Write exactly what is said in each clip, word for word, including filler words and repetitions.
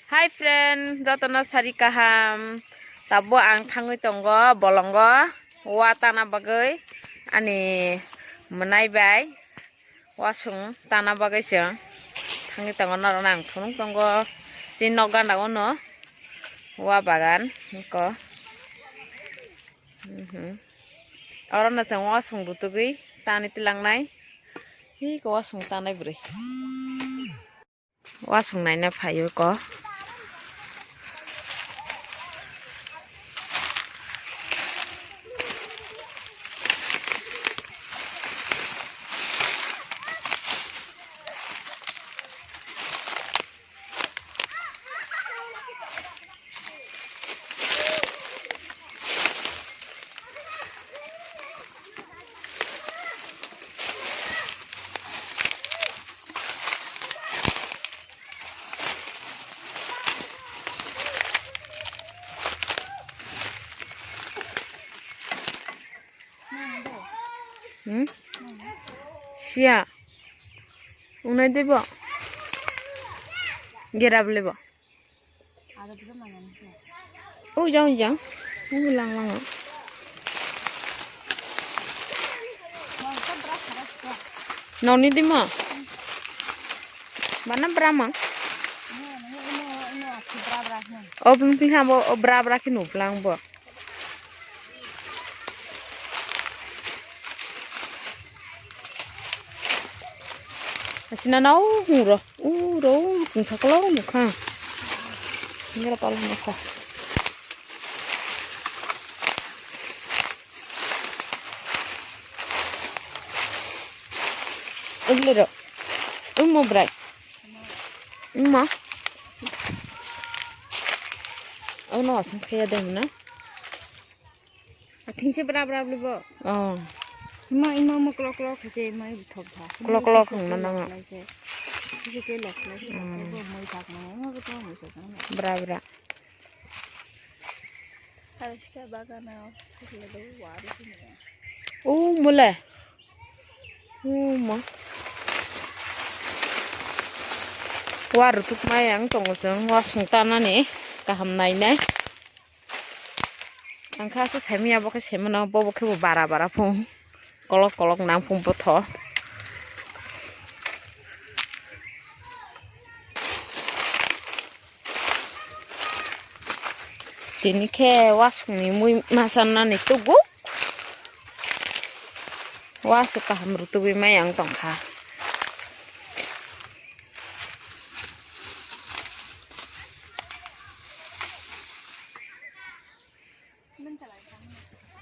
Hi friend, jotono sari kaham. Tabuk ang thangwi tongo bolongo wa tana bagwi ani mwnai bai. Wasung tana bagwi chwng thangwi tongo, norokno ang phunuk tongo. Chini nok gana o no wa bagan eko. Mhm. Oro no chwng wasung rutugwi tanwi tilangnai. Hi ko wasung tanai bwrwi. Wasung naina phaio ko. Hmm? Sia. Unai debo. Gerab lebo. O jang jang. O lang lang. Noni dima. Bana bramang. O bung phi hamo o bra bra khe nuplang bo. Asina nao hung ro. Uro, tungsa kolo mukha. Ngira pala mukha. Uglero. Umo brai. Uma. Ono asung khaya de na. Athing se bra bra bli bo. Oh. Ima, ima mo klok klok khe se ima thok tha. Klok klok wng mano. Kise ke lok lok. Hmm. Bo moi thak mano, ima ko to moi se. Bra bra. Haliska bagana. O mole. O ma. Wa rutuk mai ang tongo chwng, wasung tanani kaham nainai. Ang kha se saimanya bo khe saimano, bo bo khe bo bara bara phung, kolok kolok nang phung botho. Tini khe wasungni mui ma channani tugo. Wasuk kaham rutugwi mai ang tongkha.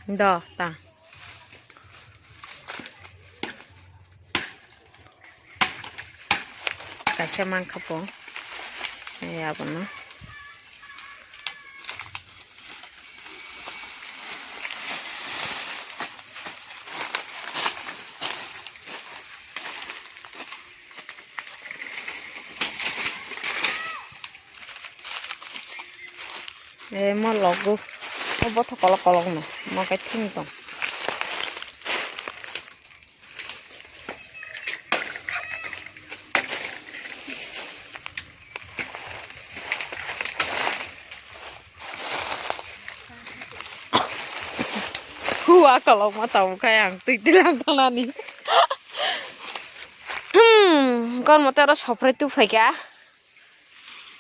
Do, ta. Kaisa mankha po. Ei, abono. Eh, mo logo. Mo bothok kolok kolok no. Mo kai thing tong. Hua kolok ma tamo kai ang twi tilang tanani. Hmm, kor mote oro sopre tu phaika.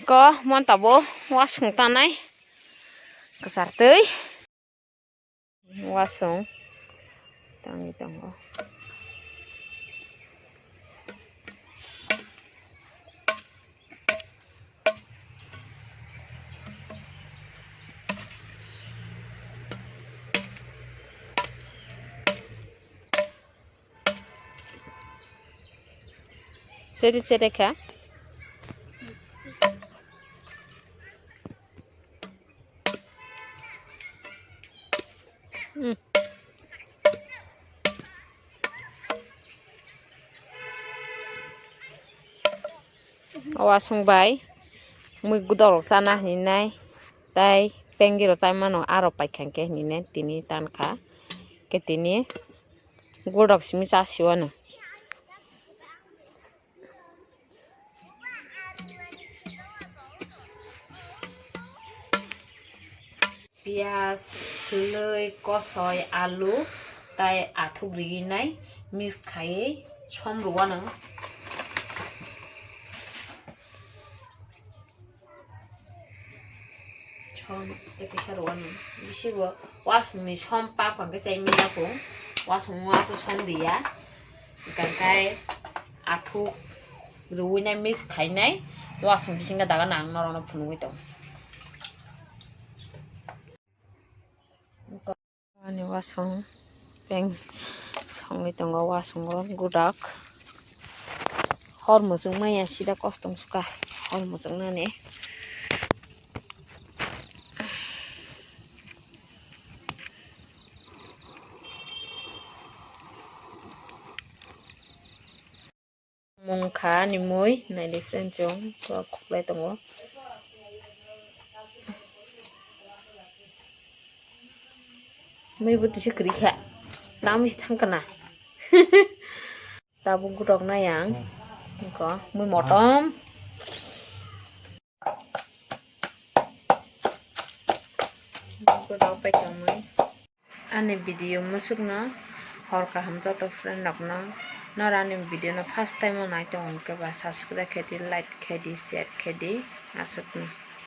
Ko mon tabo wasung tanai. Kwchar twi. Wasung tangwi tongo. Chede chede kha. Hmm. Wasung bai mui gudok rok chana hinwi nai, tai pengdi rok chai mano, aro paikha khe hinwi nai tini tankha khe tini gudok simi chasi wano. Piyaj, swlwi, kosoi, alu, tai athuk riwi nai mix khaiwi som rw anw. Som tei kisa rw anw. Bisi bo wasung ni som pak hwnkhe chai manya kung. Wasung o aswk som riya. Hwnkhe athuk rwwi nai mix khainai. Wasung bisingo daga nang norokno phunugwi tong. Ani wasung peng songwi tongo, wasungo gudak. Hor muchung maya sida kostom suka hor muchung nani. Mung kha ani mui, naidi friend chwng, kok khuklai tongo. Mui bo tisa kwrwi kha, tamo se thang kana. Tabuk gutok nai ang, ko mui motom. Ani video mwswkno hor kaham joto friend rokno, noro ani video no first time o nai tongo hwnkhe ba subscribe khe di, like khe di, share khe di, aswkno.